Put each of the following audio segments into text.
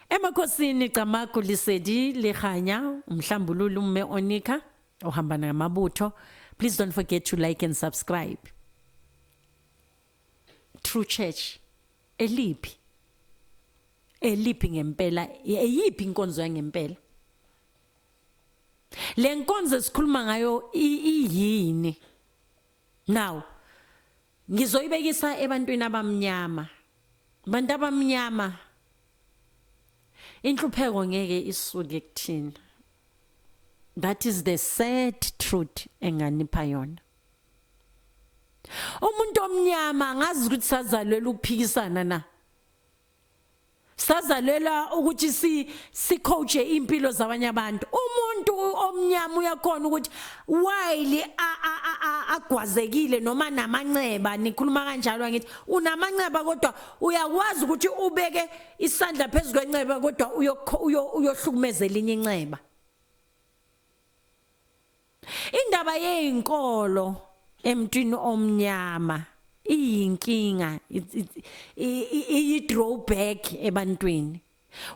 Emakhosini Camagu Lisedi Lehanya umhlambululi umme Onika ohamba namabutho. Please don't forget to like and subscribe. True Church eliphi? Eliphi ngempela? Eyiphi inkonzo yangempela? Le nkonzo esikhuluma ngayo iyini? Now ngizoyibekisa ebantwini abamnyama. Bantu abamnyama inhlupheko ngeke isuke kuthina. That is the sad truth enganipha yona. Umuntu omnyama angazi ukuthi sazalelwa ukuphikisana na. Sazalelwa ukuthi si sicoache impilo zabanye abantu. Umuntu omnyama uyakhona ukuthi while agwazekile noma namanceba nikhuluma kanjalo angithi unamanceba kodwa uyakwazi ukuthi ubeke isandla phezulu kwenceba kodwa uyohlukumeza elinye inceba. Indaba yezinkolo emntwini omnyama iyinkinga, iyi drawback ebantwini.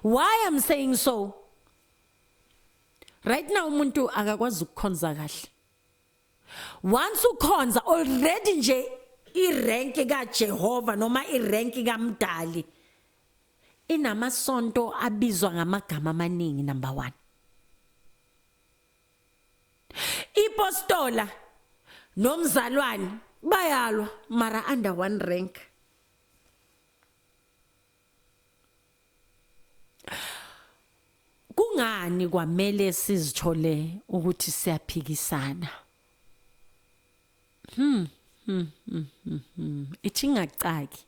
Why I'm saying so? Right now umuntu akakwazi ukukhonza kahle. Once ukhonza already nje irank kaJehova noma irank kaMdali inamasonto abizwa ngamagama amaningi number 1. Ipostola nomzalwane bayalwa mara under one rank. Kungani kwamele sizithole ukuthi siyaphikisana? Ithi ingacaki.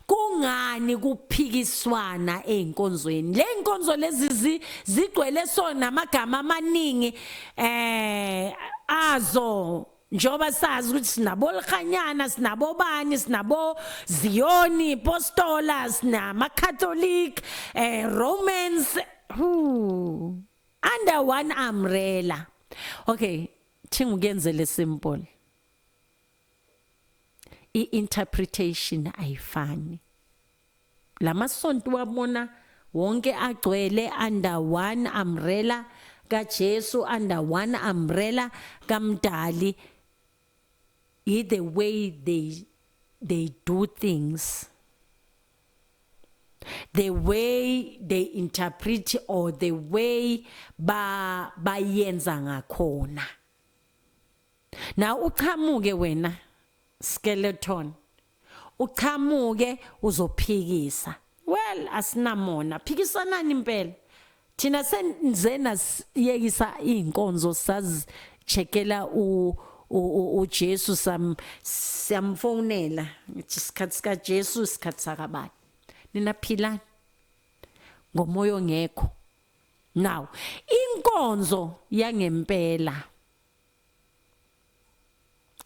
Kungani kuphikiswana einkonzweni? Le inkonzo lezi zigcwele so namagama amaningi azo njengoba sazi ukuthi sinabo Lkhanyana, sinabo bani, sinabo Zioni, Apostola, sinama Catholic, Romans, who under one umbrella. Okay, thinga ukuyenzele simple. I-interpretation ayifani. Lamasonto wabona wonke agcwele under one umbrella kaJesu, under one umbrella kaMdali. The way they do things, the way they interpret or the way bayenza ngakhona. Now uchamuke wena skeleton, uchamuke uzophikisa. Well, asinamona, phikisanani impela. Thina senzena siyekisa inkonzo sazicheckela uJesu siyamfonela ngithi isikhathi sika Jesu isikhathi sakabani. Nina philani ngomoya ongekho. Now inkonzo yangempela,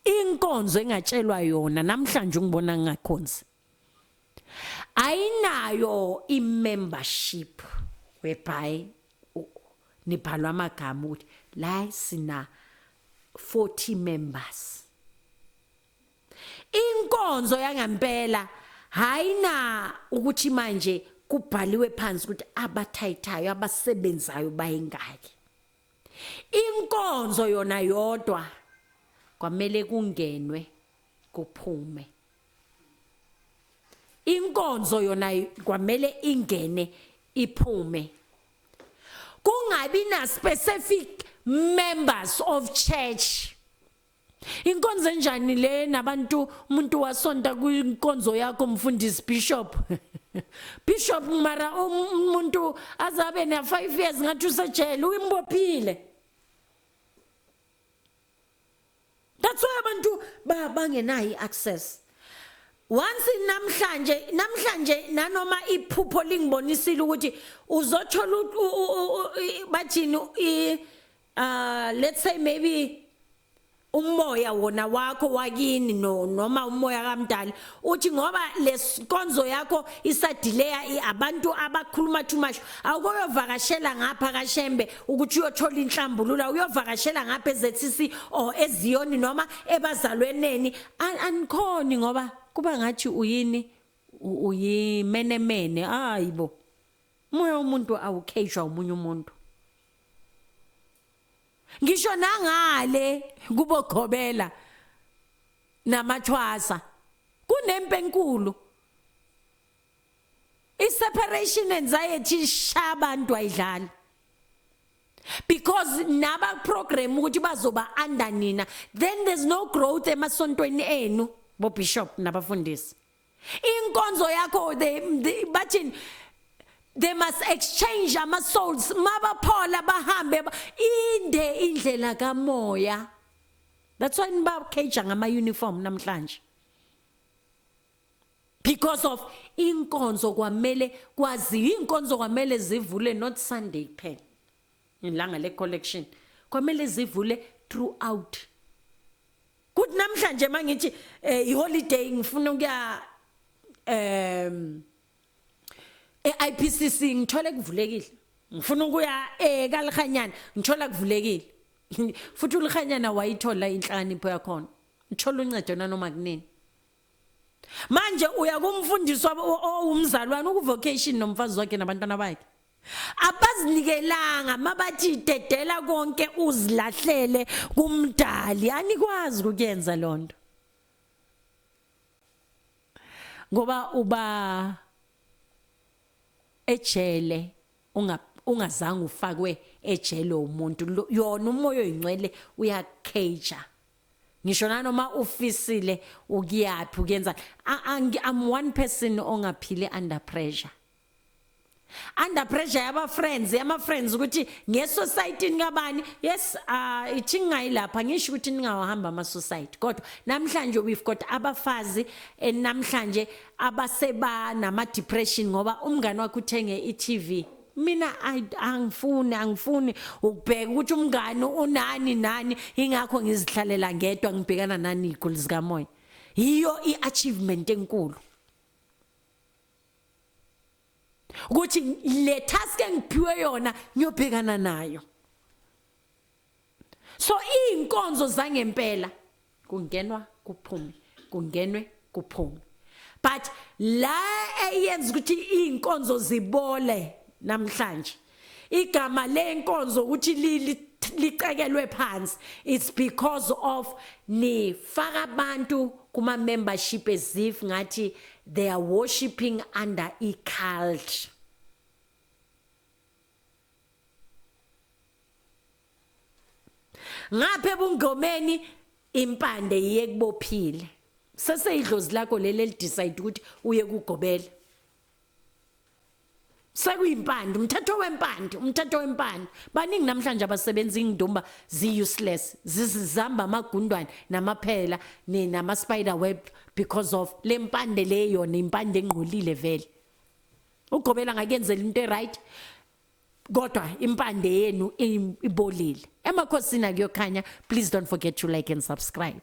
inkonzo engatshelwa yona namhlanje ungibona ngingakhonzi, ayinayo i-membership whereby nibhalwa amagama ukuthi la sina 40 members. Inkonzo yangempela hayina ukuthi manje kubhaliwe phansi ukuthi abathayithayo abasebenzayo bayingaki. Inkonzo yona yodwa kwamele kungenwe kuphume. Inkonzo yona kwamele ingene iphume. Kungabi na specific members of church. Inkonzo enjani le nabantu umuntu wasonta kwinkonzo yakho mfundisi bishop? Bishop mara umuntu azabe na 5 years ngathi usejele uyimbophile. That's why abantu bangenayo access. Once namhlanje nanoma iphupho lingibonisile ukuthi uzothola bathini let's say maybe umoya wona wakho wakini noma umoya kaMdali uthi ngoba lesinkonzo yakho isadileya abantu abakhuluma too much awukuyovakashela ngapha kaShembe ukuthi uyothola inhlambululo, uyovakashela ngapha eZCC or eZioni noma ebazalweneni anikhoni ngoba kuba ngathi uyini uyimenemene. Hayibo. Umoya womuntu awukhejwa umunye umuntu. Ngisho nangale kubo gobela namathwasa kunempe enkulu. I-separation anxiety ishaya abantu, ayidlali, because naba program ukuthi bazoba under nina, then there's no growth emasontweni enu, bo bishop nabafundisi. Inkonzo yakho, they bathi they must exchange ama souls, mabaphola bahambe inde indlela kamoya. That's why niba cage ngama uniform namhlanje, because of inkonzo kwamele kwazi inkonzo kwamele zivule, not Sunday kuphela, ilanga le collection, kwamele zivule throughout. Kuthi namhlanje mangithi iholiday, ngifuna ukuya eIPCC, ngithole kuvulekile. Ngifuna ukuya kaLihanyana, ngithola kuvulekile futhi. uLihanyana wayithola inhlakanipho yakhona, ngithola uncedo nanoma kunini. Manje uya kumfundisi owumzalwane ukuvocation nomfazi wakhe nabantwana bakhe, abazinikelanga. Mabathi dedela konke uzilahlele kumdali, anikwazi ukuyenza lonto ngoba uba ejele unga ungazange ufakwe ejele umuntu. Yona umoya oyingcwele uyacage ngisho nanoma ufisile ukuyaphi ukuyenza. I'm one person ongaphili under pressure, under pressure yaba friends, yama friends ukuthi ngesociety kabani. Yes, ithi ngayilapha, ngisho ukuthi ningawahamba ama society, kodwa namhlanje we've got abafazi namhlanje abaseba nama depression ngoba umngani wakhe uthenge iTV. Mina angifuni ukubheka ukuthi umngani unani nani, ingakho ngizihlalela ngedwa, ngibhekana nani iguli zikamoya. Yiyo iachievement enkulu ukuthi le task engiphiwe yona ngiyobhekana nayo. So inkonzo zangempela kungenwa kuphume, kungenwe kuphume, but la eyenza ukuthi inkonzo zibole namhlanje, igama lenkonzo ukuthi licekelwe phansi, it's because of nifaka abantu kuma membership as if ngathi they are worshiping under a cult. Ngapha ebungomeni impande iye kubophile, seseyidlozi lakho leli elidecide ukuthi uye kugobela, sekuyimpande, umthetho wempande, umthetho wempande. Baningi namhlanje abasebenza ingidumba zi useless, zizamba amagundwane namaphela nama spider web because of lempande leyo, nempande engqolile vele. Ugobela ngakuyenzela into eright, kodwa impande yenu ibolile. Emakhosini akuyokhanya. Please don't forget to like and subscribe.